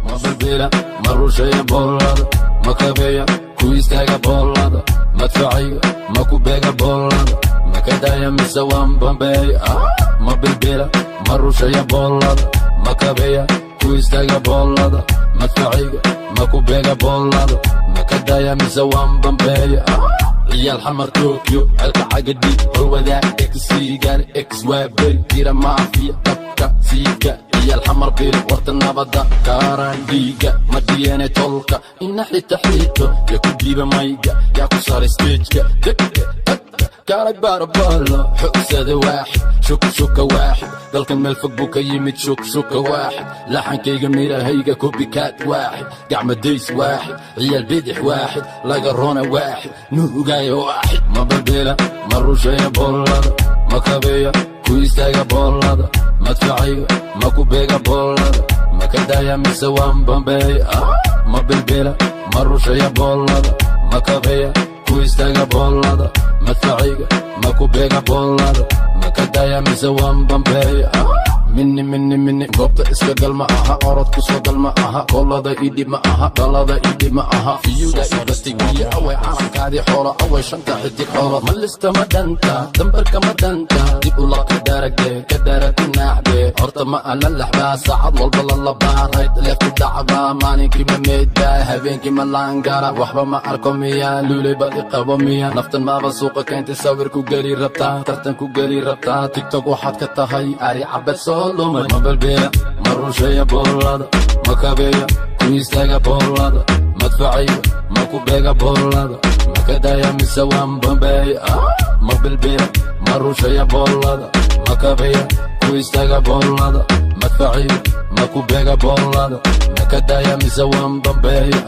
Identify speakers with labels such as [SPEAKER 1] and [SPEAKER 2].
[SPEAKER 1] Ma bilbila, ma rusheeya boolada, ma kabeeya ku istaaga boolada, madfaciga ma ku beega boolada, ma ka daaya mise waan bambeeya? Ma bilbila, ma rusheeya boolada, ma kabeeya ku istaaga boolada, madfaciga ma ku beega boolada, ma ka daaya mise waan bambeeya? Ciyaal Xamar, Tokyo, celka cagadhi, holwadaag, X-gaar, X waa beri jira, maafiya dabka siidka, ciyaal Xamar, biri warta nabadda, kaaraan dhiiga ma dhiyene, tolka ina xita xiito, ya ku dhiiba mayga, yaa ku saaray stageka, degga tagga kaalay baarabalo, xogsada waaxid, shukshuka waaxid, dalkan meel fog buu ka yimid, shukshuka waaxid, laxankayga mirahayga copycat waaxid, gacmadays waaxid, ciyaal bidix waaxid, laga rona waaxid, nuugaya waaxid. Ma bilbila, ma rusheeya boolada, ma kabeeya ku istaaga boolada, madfaciga ma ku beega boolada, ma ka daaya mise waan bambeeya? Ma bilbila, ma rusheeya boolada, ma kabeeya ku istaaga boolada, madfaciga ma ku beega boolada, ma ka daaya mise waan bambeeya? Mini mini mini goobta iska gal ma aha, orod ku soo gal ma aha, koolada idhib ma aha, dhalada idhib ma aha, fiyuda ibatay biyo away, calankaadii xoolo away, shanta xidig xoolo ma lista, ma dhanta dambarka, ma dhanta dib ula ka daragde ka daragti naaxde, horta ma ala laxbaa, saacad walba la labaa, right left ku dhacbaa, maalinkii ma meedbaa, habeenkii ma laangara, waxba ma arko miya, luuley bal iqabo miya, naftan maaba suuqa keentay, sawir ku geli rabtaa, tartan ku geli rabtaa, TikTok waxaad ka tahay ari cabed soo lumay. Ma bilbila, ma rusheeya boolada, ma kabeeya ku istaaga boolada, madfaciga ma ku beega boolada, ma ka daaya mise waan bambeeya? Ma bilbila, ma rusheeya boolada, ma kabeeya ku istaaga boolada, madfaciga ma ku beega boolada, ma ka daaya mise waan bambeeya?